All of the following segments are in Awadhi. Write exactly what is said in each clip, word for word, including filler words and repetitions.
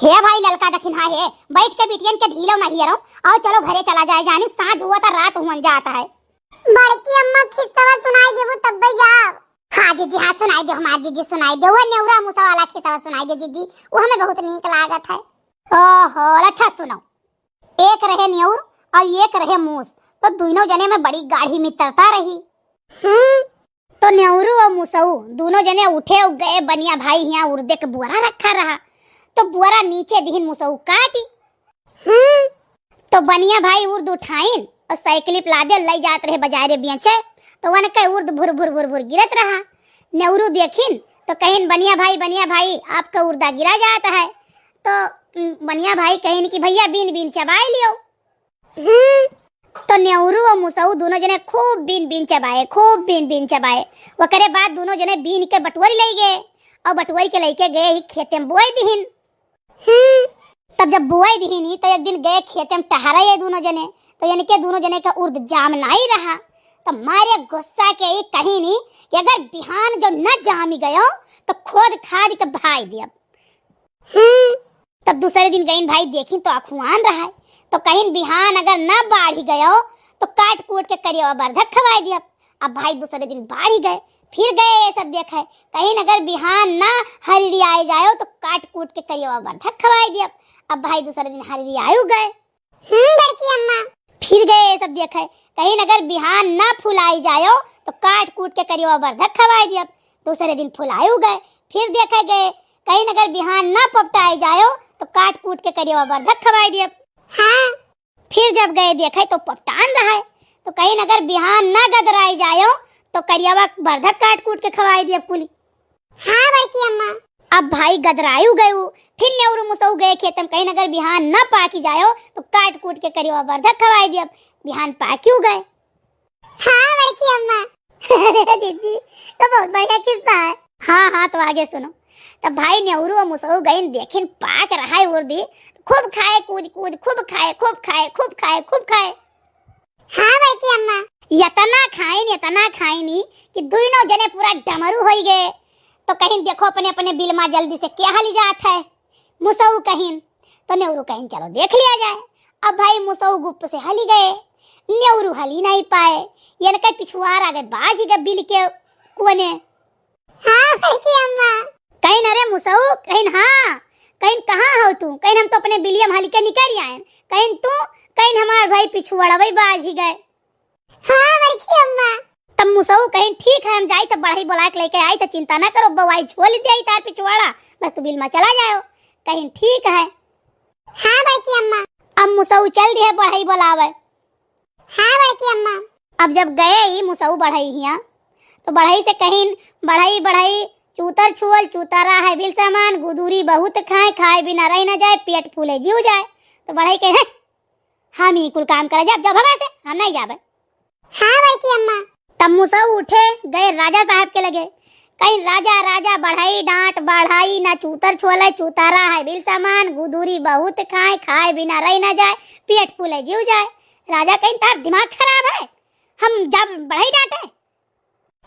ए भाई ललका दखिनहा हे, बैठ के बिटियन के ढीलो नहीं रहो, अउर चलो घरे चला जाए, जानी साँझ हुआ त रात हुअन जात है। बड़की अम्मा खिस्सवा सुनाई देबू तब्बे जाओ। हाँ जीजी, हाँ सुनाई दे, हमार जीजी सुनाई दे, वो नेउरा मूसा वाला खिस्सवा सुनाई दे जीजी, वो हमें बहुत नीक लागत है। ओहो, अच्छा सुनो। एक रहे नेउर अउर एक रहे मूस, तो दुइनो जने में बड़ी गाढ़ी मित्रता रही। हम्म। तो नेउरू अउर मूसऊ दुनो जने उठे अउर गए बनिया भाई हियाँ उर्दे के बुअरा रखा रहा, तो बुअरा नीचे दिहिन मूसऊ काटी। हम्म। तो बनिया भाई उर्द उठाइन अउर साइकिल पे लादे लई जात रहे बजारे बेचे, तो वनके उर्द भुर भुर भुर भुर गिरत रहा। नेउरू देखिन तो कहिन, "बनिया भाई, बनिया भाई, आपका उर्दा गिरा जात है।" तो, उम, बनिया भाई कहिन कि, "भइया बीन बीन चबाए लियो।" हम्म। तो नेउरू अउर मूसऊ दुनो जने खूब बीन बीन चबाए, खूब बीन बीन चबाए। ओकरे बाद दुनो जने बीन के बटुअरी लई गए अउर बटुअरी के लइके गए ही खेते में बोए दिहिन। हम्म। तब जब बोए दिहिन ही तो एक दिन गए खेते में टहरे ये दुनो जने, तो इनके दुनो जने का उर्द जाम नाई रहा। तो मारे गुस्सा के ही कहिन ही कि अगर बिहान जो न जामी गयो तो खोद खाद के भाई दियब। हम्म। तब दूसरे दिन गइन भाई देखिन तो अखुआन रहा है, तो कहिन बिहान अगर न बाढ़ी गयो तो काट कूट के करियवा बरधक खवाई दियब। अब भाई दूसरे दिन बाढ़ी गए, फिर गए ये सब देखे, कहिन अगर बिहान न हरियाए जायो तो काट कूट के करियवा बरधक खवाई दियब। अब भाई दूसरे दिन हरियायु गए। हम्म, बड़की अम्मा। फिर गए ये सब देखे, कहिन अगर बिहान न फुलाई जायो तो काट कूट के करियवा बरधक खवाई दियब। दूसरे दिन फुलायु गए, फिर देखे गए, कहिन अगर बिहान न पपटाए जायो तो काट कूट के करियवा बरधक खवाई दियब। हाँ। फिर जब गए देखे तो पपटान रहा है, तो कहिन अगर बिहान न गदराए जायो तो करियवा बरधक काट कूट के खवाई दियब कुली। हाँ बड़की अम्मा। अब भाई गदरायु गयु, फिर नेउरू मूसऊ गए खेतम, कहिन अगर बिहान न पाकी जायो तो काट कूट के करियवा बरधक खवाई दियब। बिहान पाकियु गए। हाँ बड़की अम्मा। जीजी, तो बहुत बढ़िया किस्सा है। हाँ हाँ, तो आगे सुनो। तब भाई नेउरू अउर मूसऊ गइन देखिन पाक रहा है उर्दी, खूब खाए कूद कूद, खूब खाए, खूब खाए, खूब खाए, खूब खाए। हाँ बड़की अम्मा। इतना खाइन, इतना खाइन कि दुइनो जने पूरा डमरू होई गए। तो कहिन देखो अपने अपने बिलमा जल्दी से के हली जात है। मूसऊ कहिन, तो नेउरू कहिन चलो देख लिया जाए। अब भाई मूसऊ गुप्प से हली गए, नेउरू हली नहीं पाए, इनके पिछुआर आ गए, बाझ गए बिल के कोने। हाँ बड़की अम्मा। कहिन अरे मूसऊ, कहिन हाँ, कहिन कहाँ हो तू, कहिन हम तो अपने बिलिया में हली के निकल आए, कहिन तू, कहिन हमार भाई पिछुआर वही बाझ गए। हाँ बड़की अम्मा। तब मूसऊ कहिन ठीक है, हम जाई तब बढ़ई बोला के लेके आई, तो चिंता ना करो, बउआई छोल दे आई तार पिछुआड़ा, बस तू बिल में चला जाओ। कहिन ठीक है। हाँ बड़की अम्मा। अब मूसऊ चल दिए बढ़ई बोलावे। हाँ बड़की अम्मा। अब जब गए ही मूसऊ बढ़ई हिया, तो बढ़ई से कहिन, बढ़ई बढ़ई, चूतर छुअल चूतरा है बिल समान, गुदुरी बहुत खाए, खाए बिना रह न जाए, पेट फूले जीव जाए। तो बढ़ई कहे, हैं, हम ही कुल काम करे जाब, जाओ भगा से, हम नहीं जाबे। हाँ बड़की अम्मा। तब मूसऊ उठे गए राजा साहब के लगे, कहिन राजा राजा बढ़ई डांट बढ़ई, ना चूतर छोले चूतरा है बिल समान, गुदुरी बहुत खाए, खाए बिना रह ना जाए, पेट फूले जीव जाए। राजा कहिन तार दिमाग खराब है, हम जब बढ़ई डांटे।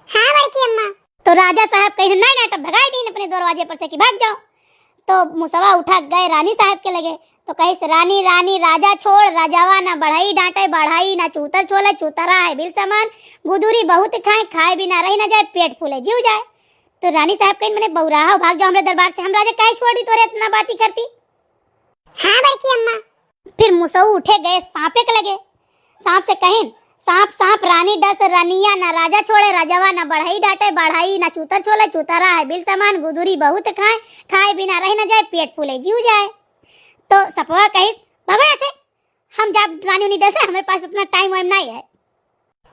हाँ बड़की अम्मा। तो राजा साहब कहिन नहीं नहीं, तब भगाई दीन अपने दरवाजे पर से कि भाग जाओ। तो मूसवा उठा गए रानी साहब के लगे, तो कहिस रानी रानी राजा छोड़, राजावा ना बढ़ई डांटे बढ़ई, ना चूतर छोले चूतरा है बिल समान, गुदुरी बहुत खाए, खाए बिना रह ना जाए, पेट फूले जीव जाए। तो रानी साहब कहिन मने बौराहा, भाग जाओ हमरे दरबार से, हम राजा काहे छोड़ दी तोरे इतना बाती करती। हाँ बड़की अम्मा। फिर मूसऊ उठे गए सांपे के लगे, सांप से कहिन सांप सांप रानी डस रनिया, ना राजा छोड़े राजावा, ना बढ़ई डांटे बढ़ई, ना चूतर छोले चूतरा है बिल समान, गुदुरी बहुत खाए, खाए बिना रह ना जाए, पेट फूले जीव जाए। तो सपवा कहिस भगो यहाँ से, हम जाब रानी उनी डसे, हमारे पास इतना टाइम वाइम नहीं है।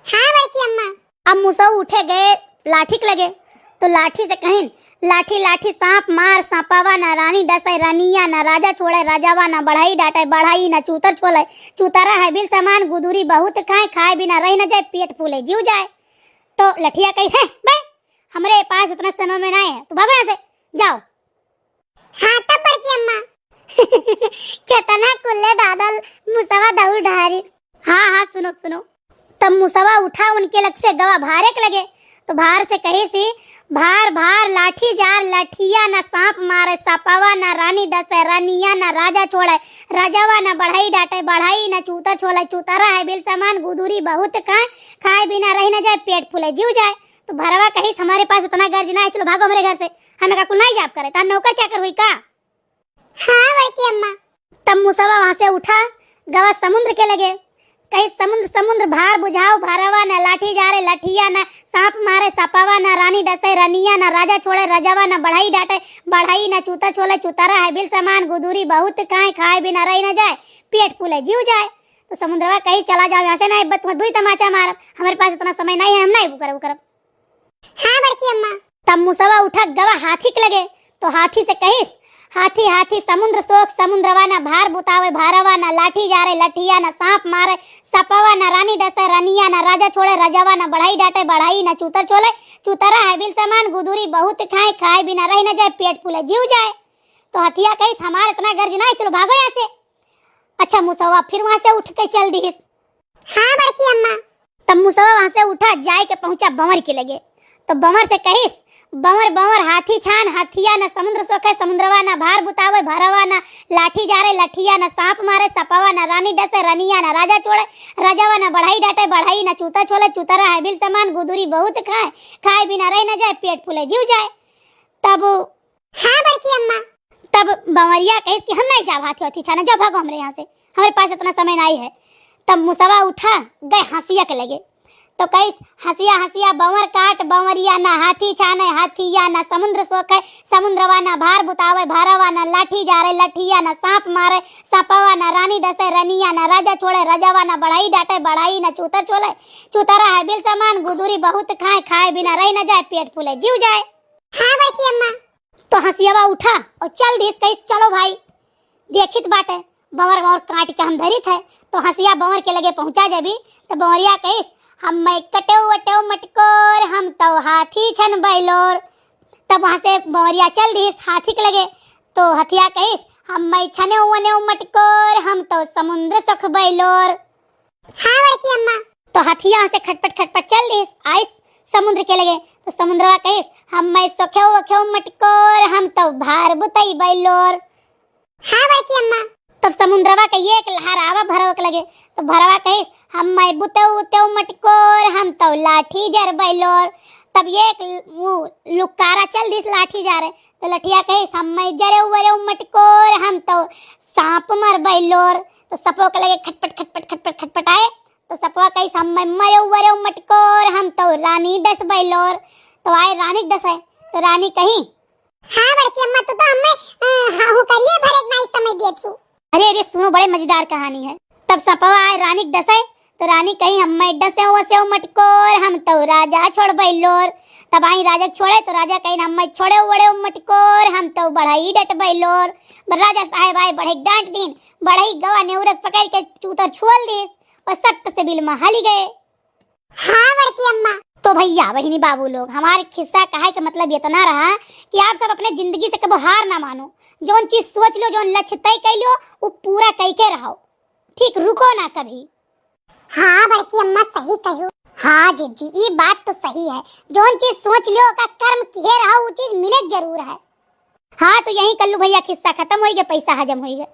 हाँ बड़की अम्मा। अब मूसऊ उठे गए लाठी के लगे, तो लाठी से कहिन लाठी लाठी सांप मार, सांपावा ना रानी डसे रनिया, ना राजा छोड़े राजावा, ना बढ़ई डांटे बढ़ई, ना चूतर छोले चूतरा है बिल समान, गुदुरी बहुत खाए, खाए बिना रह न जाए, पेट फूले जीव जाए। तो लठिया कही है बे, हमरे पास इतना समय में नहीं है, तू भागो यहाँ से, जाओ। हाँ तब बड़की अम्मा। केतना कुल्ले दादल मूसवा दौड़ ढारी। हाँ हाँ, सुनो सुनो। तब मूसवा उठा उनके लग से गवा भारे के लगे, तो भार से कहिस, भार भार लाठी जार, लठिया न साँप मारे, सपवा न रानी डसे, रनिया न राजा छोड़े, रजवा न बढ़ई डाँटे, बढ़ई न चूता छोले, चूतरा है बिल समान, गुदुरी बहुत खाए, खाए बिना रहि न जाए, पेट फूले जीव जाए। तो भरवा कहिस, हमरे पास इतना गर्ज ना है, चलो भागो हमरे घर से, हमें का कुल नाहीं जाब करे, तार नौकर चाकर हुई का? हाँ बड़की अम्मा। तब मुसवा वहाँ से उठा, गवा समुंद्र के लगे, कहिस, समुंद्र समुंद्र भार बुझाओ भरवा न, लाठी जारे लठिया न, साँप मारे सपवा न, रानी डसे रनिया न, राजा छोड़े रजवा न, बढ़ई डाँटे बढ़ई न, चूता छोले चूतरा है बिल समान, गुदुरी बहुत खाए, खाए बिना रहि न जाए, पेट फूले जीव जाए। तो समुंद्रवा कहिस, चला जाओ यहाँ से, नाहीं बस तुम्हें दुई तमाचा मारब, हमरे पास इतना समय नाहीं है, हम नाहीं वो करब, वो करब। हाँ बड़की अम्मा। तब मुसवा उठा गवा हाथी के लगे, तो हाथी से कहिस, हाथी हाथी समुंद्र सोख, समुंद्रवा न भार बुतावे भरवा न, लाठी जारे लठिया न, साँप मारे सपवा न, रानी डसे रनिया न, राजा छोड़े रजवा न, बढ़ई डाँटे बढ़ई न, चूतर छोले चूतरा है बिल समान, गुदुरी बहुत खाए, खाए बिना रहि न जाए, पेट फूले जीव जाए। तो हथिया कहिस, हमार इतना गर्ज ना है, चलो भागो यहाँ से। अच्छा मुसवा फिर वहाँ से उठ के चल दिहिस। हाँ बड़की अम्मा। तब मुसवा वहाँ से उठा, जाए के पहुँचा बंवर के लगे। तो बंवर से कहिस, बंवर बंवर हाथी छान, हथिया न समुंद्र सोखे, समुंद्रवा न भार बुतावे भरवा न, लाठी जारे लठिया न, साँप मारे सपवा न, रानी डसे रनिया न, राजा छोड़े रजवा न, बढ़ई डाँटे बढ़ई न, चूता छोले चूतरा है बिल समान, गुदुरी बहुत खाए, खाए बिना रहि न जाए, पेट फूले जीव जाए। तब हाँ बड़की अम्मा। तब बंवरिया कहिस कि हम नाहीं जाब हाथी वाथी छाने, जाओ भागो हमरे यहाँ से, हमरे पास इतना समय नाहीं है। तब मुसवा उठा गए हँसिया के लगे, तो कहिस, हँसिया हँसिया बंवर काट, बंवरिया ना हाथी छाने, हथिया ना समुंद्र सोखे, समुंद्रवा ना भार बुतावे, भारवा ना लाठी जारे, लठिया ना साँप मारे, सपवा ना रानी डसे, रनिया ना राजा छोड़े, रजवा ना बढ़ई डाँटे, बढ़ई ना चूतर छोले, चूतरा है बिल समान, गुदुरी बहुत खाए, खाए बिना रहि न जाए, पेट फूले जीव जाए। हाँ बड़की अम्मा। तो हँसियवा उठा और चल दिहिस, कहिस, चलो भाई, देखित बाटे, बंवर बंवर काट के हम धरित है। तो हँसिया बंवर के लगे पहुँचा जबी, तो बंवरिया कहिस, हम मैं कटेउ वटेउ मटकोर, हम तो हाथी छन बैलोर। तब वहाँ से बंवरिया चल दिहिस हाथी के लगे। तो हथिया कहिस, हम मैं छनेउ वनेउ मटकोर, हम तो समुंद्र सख बैलोर। हाँ बड़की अम्मा। तो हथिया से खटपट खटपट चल दिहिस, आइस समुंद्र के लगे। तो समुंद्रवा कहिस, हम मैं सोखेउ वखेउ मटकोर, हम तो भार बुतई बैलोर। हाँ बड़की अम्मा। तब समुंद्रवा के एक लहर आवा भरवा के लगे। तो भरवा कहिस, हम मैं बुतेउ उतेउ मटकोर, हम तो लाठी जर बैलोर। तब एक ल-, उ लुक्कारा चल दिहिस लाठी जारे। तो लठिया कहिस, हम मैं जरेउ वरेउ मटकोर, हम तो साँप मर बैलोर। तो सपो के लगे खटपट खटपट खटपट खटपट आए। तो सपवा कहिस, हम मैं मरेउ वरेउ मटकोर, हम तो रानी डस बैलोर। तो आए रानी डसे। तो रानी कही, हाँ बड़की अम्मा, तू तो हमें, अ, हाँ, हुकरिये भरे के नाई समय दिए थू। अरे अरे सुनो, बड़े मजेदार कहानी है। तब सपवा आए रानी के डसे, तो रानी कही, हम मैं डसेउ वसेउ मटकोर, हम तो राजा छोड़ बैलोर। तब आई राजा छोड़े, तो राजा कही, हम मैं छोड़ेउ वड़ेउ मटकोर, हम तो बढ़ई डट बैलोर। पर राजा साहेब आए, बढ़ई डाँट दीन, बढ़ई गवा नेउरक पकड़ के चूतर छुअल दिहिस और सट से बिल में हली गए। हाँ बड़की अम्मा। तो भैया बहिनी बाबू लोग, हमारे खिस्सा कहे के मतलब इतना रहा कि आप सब अपने जिंदगी से कबो हार ना मानो। जौन चीज सोच लो, जौन लक्ष्य तय कर लो, वो पूरा कई के रहो। ठीक, रुको ना कभी। हाँ बड़की अम्मा, सही कहो। हाँ जिज्जी, ई बात तो सही है। जौन चीज सोच लो, ओका कर्म किहे रहो, वो चीज मिले जरूर है। हाँ, तो यही कल्लू भैया खिस्सा खत्म होई गए, पैसा हजम होई गए।